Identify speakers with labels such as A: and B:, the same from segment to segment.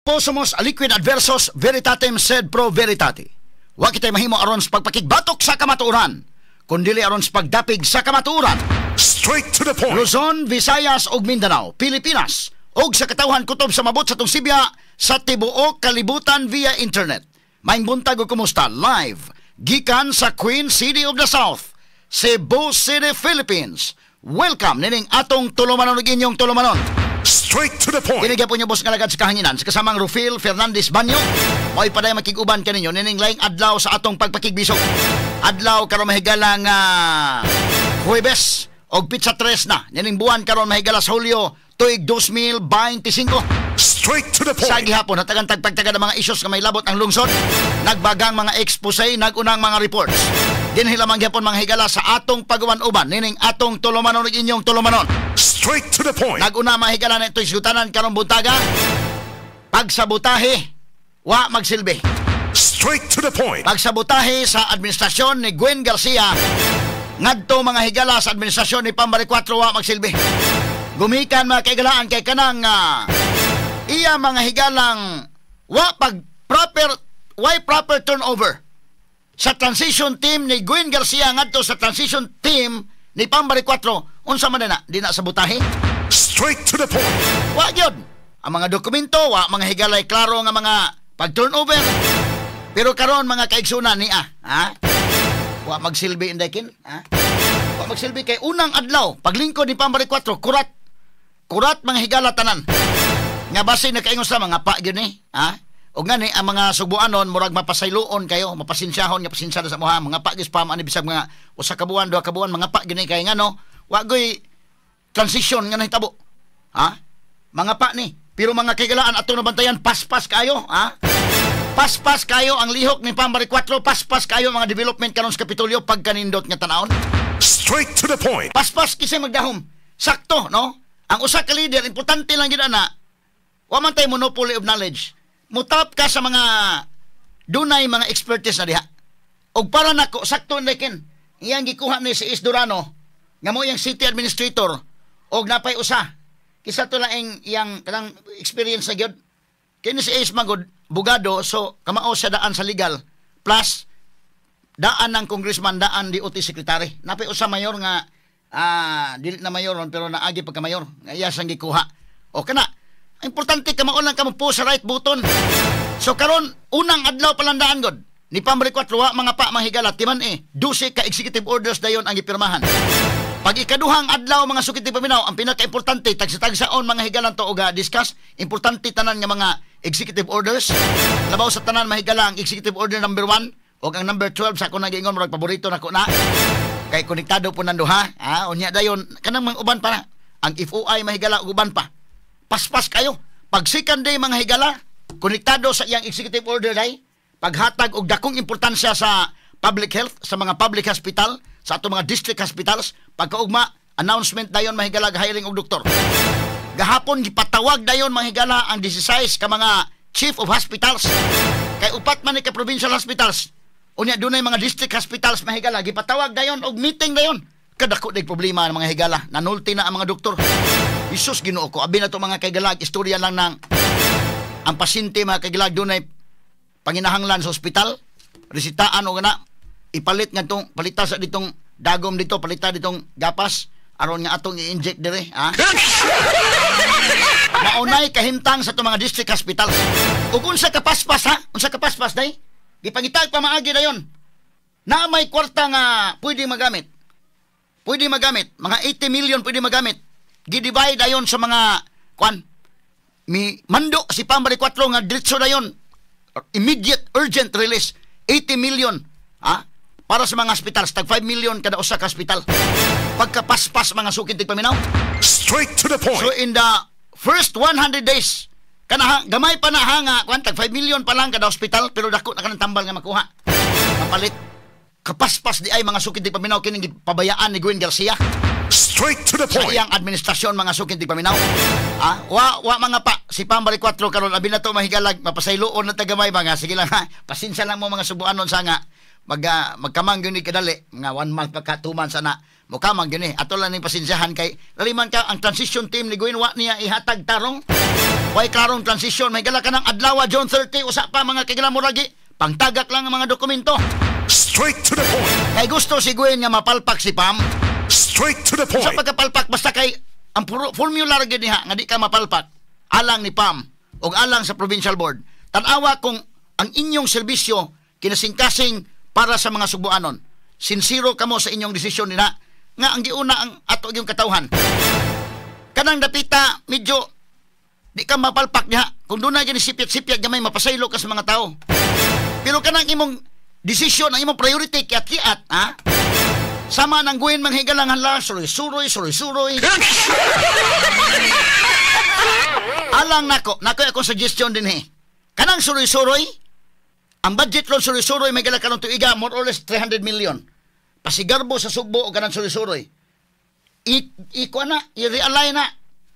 A: Possumus aliquid adversus veritatem sed pro veritate. Wa kitay mahimo aron sa pagpakigbatok sa kamatuoran, kundili aron sa pagdapig sa kamatuoran.
B: Straight to the point.
A: Luzon, Visayas ug Mindanao, Pilipinas ug sa katawhan kutob sa mabot sa atong sibya sa tibuok kalibutan via internet. Maayong buntag ug kumusta live gikan sa Queen City of the South, Cebu City, Philippines. Welcome nining atong tulumanon ug inyong tulumanon.
B: Straight to the point.
A: Kini gyapon inyong boss nga alagad sa kahanginan sa kasamang Rufil Fernandez Banyo. Mo'y paday makig-uban kaninyo nining laing adlaw sa atong pagpakigbisog. Adlaw karon, mahigala, nga Huwebes og petsa 3 na nining buwan karon, mahigala, sa Hulyo, tuig 2025.
B: Straight to the
A: Sa
B: point.
A: gihapon hatagan tagpagtaga ng mga isyos nga may labot ang lungsod, nagbagang mga expose, nagunang mga reports. Dinhi lamang gihapon, mga higala, sa atong pag-uban-uban nining atong tulumanon ug inyong tulumanon.
B: Straight to the point.
A: Naguna, mahigala, na ito isgutanan karong buntaga. Pagsabotahe, wa magsilbi.
B: Straight to the point.
A: Pagsabotahe sa administrasyon ni Gwen Garcia ngadto, mga higala, sa administrasyon ni Pambari 4, wa magsilbi. Gumikan, mga kaigalaan, kay kanang iya, mga higalang, wa pag proper why proper turnover sa transition team ni Gwen Garcia ngadto sa transition team ni Pambari 4. Unsa man na di na sabotahe?
B: Straight to the point.
A: Wa gyud. Ang mga dokumento, wa, mga higalay, klaro nga mga pag-turnover. Pero karon, mga kaigsunan niya, ha? Wa magsilbi, Inday Kin, ha? Wa magsilbi kay unang adlaw, paglingkod ni Pambari 4, kurat. Kurat, mga higala, tanan. Nga base nakaingon sa mga pa gyud ni, ha? O ngani ang mga subuanon murag mapasayloon kayo, mapasensyahon nga pasensya na sa muha, mga pa gyud spam ani bisag mga usa ka buwan, 2 ka buwan, mga pa gyud ni kay ngano, wa goy transition nga nahitabo. Ha? Mga pa ni. Pero, mga kaigalaan, atong nabantayan, paspas kayo, ha? Paspas kayo ang lihok ni Pambari 4, paspas kayo mga development karon sa Kapitolyo pagkanindot nga tanawon.
B: Straight to the point.
A: Paspas kisay magdahom. Sakto, no? Ang usa ka leader, importante lang gid ana. Wa man tay monopoly of knowledge. Mutap ka sa mga dunay mga expertise na diha. Og para nako sakto na kin. Iyang gikuha ni si Ace Durano nga mo iyang city administrator og napay usa. Kisa to laing iyang kanang experience na gyud. Kini si Ace magod bugado, so kamao siya daan sa legal plus daan ng congressman, daan DOT secretary. Napay usa mayor nga dili na mayor ron, pero naagi pagka mayor nga iya siyang gikuha. O kana, importante kamao lang ka mo po sa right button. So karon unang adlaw palandaan god ni Pambari 4, wa mga pa, mga higala, timan eh 12 ka executive orders dayon ang gipirmahan. Pag ikaduhang adlaw, mga sukit paminaw, ang pinaka-importante, tagsa-tagsaon, mga higalan, to og discuss, importante tanan nga mga executive orders. Labaw sa tanan, mahigala, ang executive order number 1 o ang number 12 sa ako nag-ingon, murag paborito nako na. Kay konektado po nang duha, ha? Unya dayon kanang mga uban pa na. Ang FOI, mahigala, ug uban pa. Paspas kayo. Pag second day, mga higala, konektado sa iyang executive order day, paghatag og dakong importansya sa public health, sa mga public hospital, sa ato mga district hospitals. Pagkaugma, announcement dayon, mahigala, hiring og doktor. Gahapon gipatawag dayon, mga higala, ang 16 ka mga chief of hospitals. Kay upat man ni ka provincial hospitals. Unya dunay mga district hospitals, mahigala, gipatawag dayon og meeting dayon. Kadako day problema ng mga higala, nanulti na ang mga doktor. Isus, Ginoo ko, abi na to, mga kaigalag, istorya lang ng ang pasyente, mga kaigalag, dunay panginahanglan sa ospital, resitaan o na ipalit nga tong palita sa ditong dagom dito, palita ditong gapas aron nga atong i-inject dire, ha? Maunay kahimtang sa itong mga district hospitals. Ug unsa ka paspas, ha? Unsa ka paspas day? Gipangitag pa maagi dayon. Na may kwarta nga pwede magamit. Pwede magamit. Mga 80 million pwede magamit. Gidivide dayon sa mga kwan. Mi mando si Pambari 4 nga diretso dayon. Immediate urgent release 80 million, ha? Para sa mga hospitals, tag 5 million kada usa ka hospital. Pagkapaspas, mga sukin tigpaminaw.
B: Straight to the point.
A: So in the first 100 days, kana gamay pa na ha nga kwan, tag 5 million pa lang kada hospital, pero dako na kanang tambal nga makuha. Mapalit. Kapaspas di ay, mga sukin tigpaminaw, kining pabayaan ni Gwen Garcia
B: Straight to the
A: sa
B: point.
A: iyang administrasyon, mga sukin tigpaminaw. Ah, wa wa mga pa si Pambari 4 karon, abi na to, mahigalag, mapasayloon na tagamay mga sige lang ha. Pasensya lang mo, mga subuanon sa nga. Magkamang gyud ni kadali, mga 1 month pa ka 2 months ana. Mukamang gyud ni. Ato lang ning pasensyahan kay laliman ka ang transition team ni Gwen wa niya ihatag tarong. Way klarong transition, may gala ka ng adlaw June 30 usa pa mga kigala muragi. Pangtagak lang ang mga dokumento.
B: Straight to the point.
A: Kay gusto si Gwen nga mapalpak si Pam.
B: Straight to the
A: Sa
B: point.
A: pagkapalpak basta kay ang puro formula ra gyud niya nga di ka mapalpak alang ni Pam og alang sa provincial board. Tan-awa kung ang inyong serbisyo kinasingkasing para sa mga Sugbuanon. Sinsiro kamo sa inyong desisyon nila nga ang giuna ang ato yung katawhan. Kanang dapita medyo di ka mapalpak niya. Kung doon na gani sipyat-sipyat gamay mapasaylo ka sa mga tao. Pero kanang imong desisyon, ang imong priority kiat-kiat, ha? Sama ng Gwen manghigalang hala, suroy-suroy, suroy-suroy. Alang nako, nako akong suggestion din he. Kanang suroy-suroy, ang budget ron suroy-suroy may gala karon tuiga more or less 300 million. Pasigarbo sa Sugbo o kanang suroy-suroy. I na, i-realign na.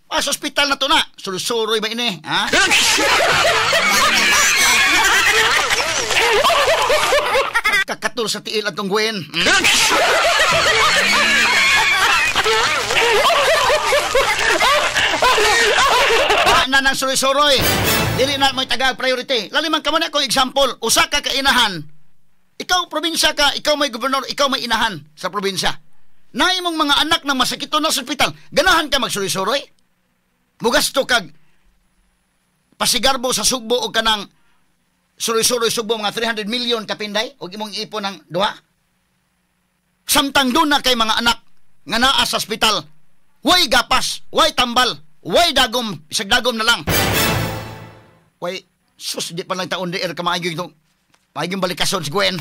A: Ah, sa ospital na to na. Suroy-suroy ba ini, ha? Kakatul sa tiil atong Gwen. Na nang suroy-suroy. Dili na mo'y taga priority. Laliman ka mo na kung example, usa ka kainahan. Ikaw probinsya ka, ikaw may gobernador, ikaw may inahan sa probinsya. Na imong mga anak na masakito na sa ospital, ganahan ka magsuroy-suroy? Mugasto kag pasigarbo sa Sugbo o kanang suroy-suroy Sugbo mga 300 million kapinday og imong ipon ng duha. Samtang doon na kay mga anak nga naa sa ospital, way gapas, way tambal, way dagom, isag dagom na lang. Way, sus, di pa lang taon di ka maayong itong, maayong balikason si Gwen.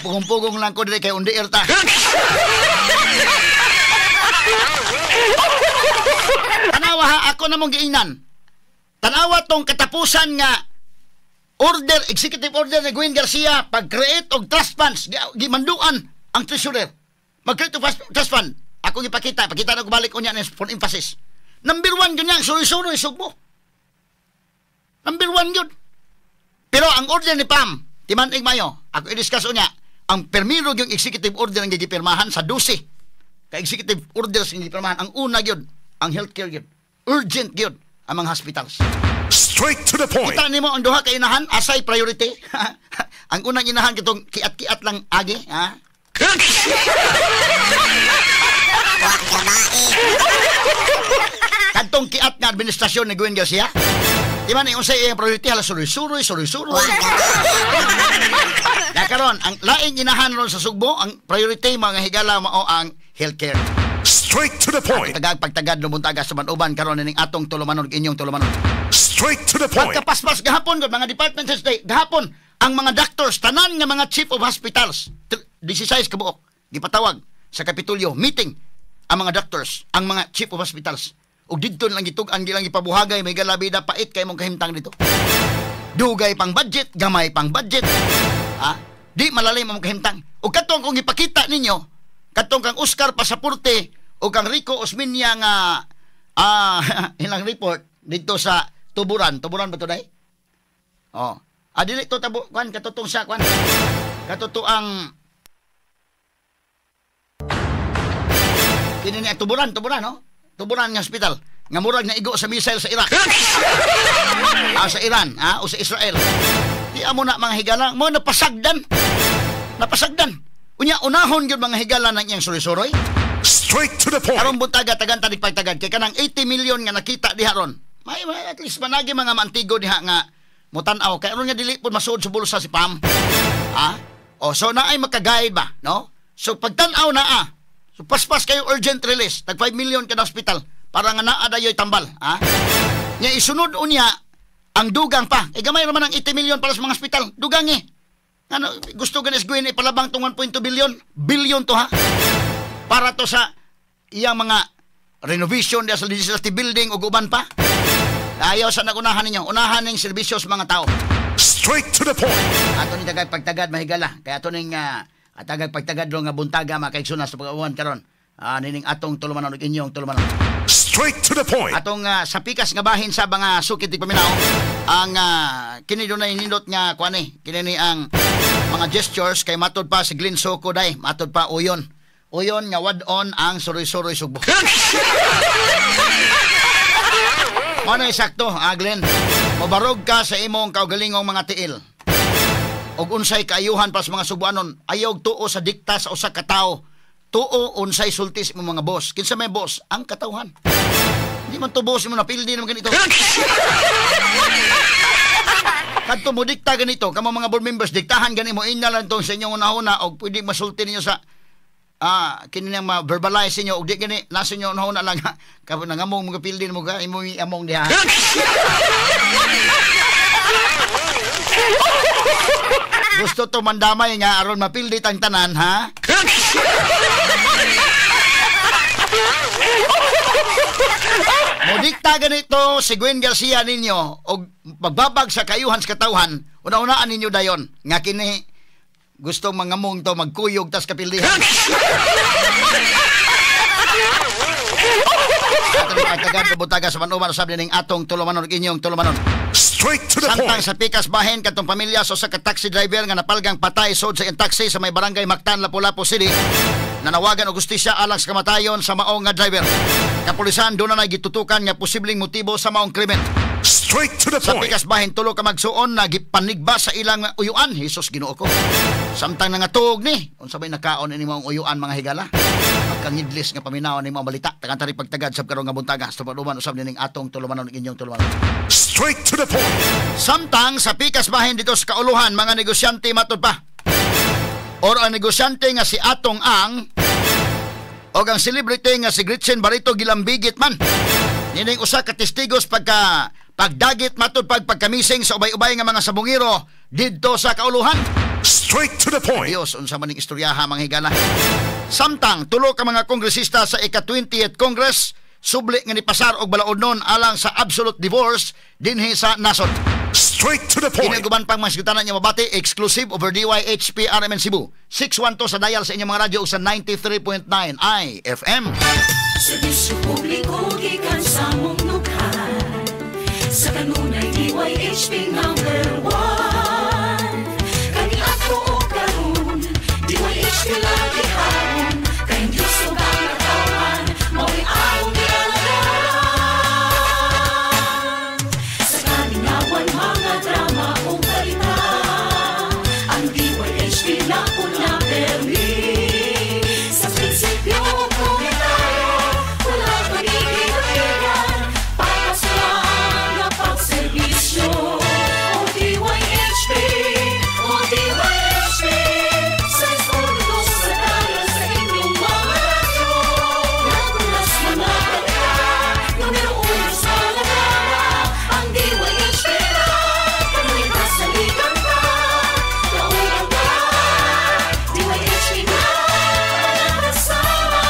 A: Pugong-pugong lang ko dili kay undi ta. Tanawa ha, ako na mong giingnan. Tanawa tong katapusan nga order, executive order ni Gwen Garcia pag-create og trust funds, gimanduan ang treasurer. Mag-create og trust fund. Ako gipakita, pakita na ko balik unya for emphasis. Number 1 yun yan, suroy-suroy, Sugbo. Number 1 yun. Pero ang order ni Pam, timan-ig mayo, ako i-discuss unya, ang permiro yung executive order ang gigipirmahan sa 12. Ka executive orders ang gigipirmahan, ang una yun, ang healthcare yun. Urgent yun, ang mga hospitals.
B: Straight to the point.
A: Kita nimo ang duha ka inahan, asay priority. Ang unang inahan kitong kiat-kiat lang agi, ha? Kadtong kiat nga administrasyon ni Gwen Garcia. Di man unsay iyang priority hala suroy-suroy, suroy-suroy. Na karon ang laing inahan ron sa Sugbo, ang priority mga higala mao ang healthcare.
B: Straight to the point.
A: Tagag pagtagad lumuntaga sa uban karon ning atong tulumanon inyong tulumanon.
B: Straight to the point.
A: Pagkapaspas gahapon gud mga department heads day, gahapon ang mga doctors tanan nga mga chief of hospitals 16 ka buok gipatawag sa Kapitolyo meeting ang mga doctors, ang mga chief of hospitals. Ug didto lang gitug-an gilang gipabuhagay may galabida pait kay mong kahimtang dito. Dugay pang budget, gamay pang budget. Ha? Di malalim ang kahimtang. Ug katong kung ipakita ninyo, katong kang Oscar Pasaporte o kang Rico Osmeña nga ilang report dito sa Tuburan. Tuburan ba to day? Oh. Ah, dili to tabo kuan katutong sa kuan. Katutuang kini ni Tuburan, Tuburan no? Tuburan nga hospital nga murag na igo sa missile sa Iraq. Sa Iran, o sa Israel. Di amo na mga higala, mo napasagdan. Napasagdan. Unya unahon gyud mga higala nang iyang suroy-suroy.
B: Straight to the point.
A: Karong buntaga tagan tanig pagtagad kay kanang 80 million nga nakita diha ron. May at least managi mga maantigo diha nga mutan-aw kay aron nga dili pud masuod sa bulsa si Pam. Ha? O so naay maka-guide ba, no? So pagtan-aw naa. So paspas kayo urgent release, tag 5 million kada hospital para nga naa dayoy tambal, ha? Nya isunod unya ang dugang pa. E gamay ra man ang 80 million para sa mga hospital. Dugang eh. Ano, gusto ganis Gwen ipalabang tong 1.2 billion. Billion to ha. Para to sa iyang mga renovation diya sa legislative building ug uban pa. Ayaw sa nagunahan ninyo. Unahan ning serbisyo sa mga tao.
B: Straight to the point.
A: Ato ning tagag pagtagad mahigala. Kaya ato ning tagag pagtagad ro nga buntaga makaigsunas sa pag-uwan karon. Nining atong tulumanon ug inyong tulumanon.
B: Straight to the point.
A: Atong sa pikas nga bahin sa mga sukit paminaw ang kini dunay nindot nga kuan ni kini ni ang mga gestures kay matod pa si Glenn Soco day, matod pa uyon. Uyon nga wad-on ang suroy-suroy Sugbo. Mao na sakto, Glenn. Mobarog ka sa imong kaugalingong mga tiil. Og unsay kaayuhan pa sa mga Sugboanon, ayaw tuo sa dikta sa usa ka tawo. Tuo unsay sulti sa imong mga boss. Kinsa may boss? Ang katawhan. Di man to boss mo napildi naman ganito. Kadto mo dikta ganito, kamo mga board members diktahan gani mo ina lang tong sa inyong una-una og pwede masulti ninyo sa kini nang ma-verbalize ninyo og di gani nasa inyo una-una lang kapag nangamong mga pildi mo ka imo among diha. Gusto to mandamay nga aron mapildi tang tanan, ha? Modikta ganito si Gwen Garcia ninyo og pagbabag sa kayuhan sa katawhan, una-unaan ninyo dayon nga kini gusto mangamong to magkuyog tas kapildihan. Ato ni pagtagad butaga sa manuman usab ning atong tulumanon ug inyong tulumanon.
B: Straight to the
A: Samtang
B: point.
A: sa pikas bahin katong pamilya sa usa ka taxi driver nga napalgang patay sod sa iyang taxi sa may barangay Mactan, Lapu-Lapu City. Nanawagan og hustisya alang sa kamatayon sa maong nga driver. Kapulisan doon na gitutukan nga posibleng motibo sa maong krimen.
B: Straight to the
A: Sa
B: point.
A: pikas bahin tulo ka magsuon na gipanigba sa ilang uyuan. Hesus Ginoo ko. Samtang nangatug ni unsa bay nakaon ini maong uyuan mga higala. Pagkangidlis nga paminaw ni maong balita. Takantari pagtagad sa karong nga buntaga. Sa paduman usab nining atong tulumanon inyong tulumanon.
B: Straight to the point.
A: Samtang sa pikas bahin dito sa Kauluhan mga negosyante matud pa. Or ang negosyante nga si Atong Ang o ang celebrity nga si Gretchen Barreto gilambigit man. Nining usa ka testigos pagka pagdagit matud pag pagkamising sa ubay-ubay nga mga sabungero didto sa Kauluhan.
B: Straight to the point.
A: Dios, unsa man ning istoryaha mga higala. Samtang tulo ka mga kongresista sa ika-20th Congress subli nga nipasar og balaod nun alang sa absolute divorce dinhi sa nasod.
B: Straight to the point.
A: Kinaguban pang mga sugtanan niya mabati, exclusive over DYHP RMN Cebu. 612 sa dial sa inyong mga radyo sa 93.9 IFM.
C: Serbisyo publiko gikan sa mong nukhan. Sa kanunay DYHP number 1. Kaniadto og karon, DYHP lagi haron. Kay Diyos ug ang katawhan, mao'y among gialagaran. Sa kalingawan mga drama ug balita, ang DYHP nauna permi. Sa prinsipyo ug komentaryo, wala pagiging-apigan, patas lang nga pagserbisyo. O DYHP, o DYHP, sa eskwela sa dial sa inyong mga radyo. Nagulas mga balita, numero uno sa lagana, ang DYHP na, kanunay kasaligan ka, kauban ka, DYHP na, kasama.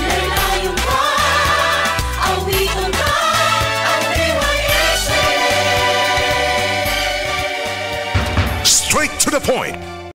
C: Laylayon ka, awiton ka, ang DYHP.
B: Straight to the point.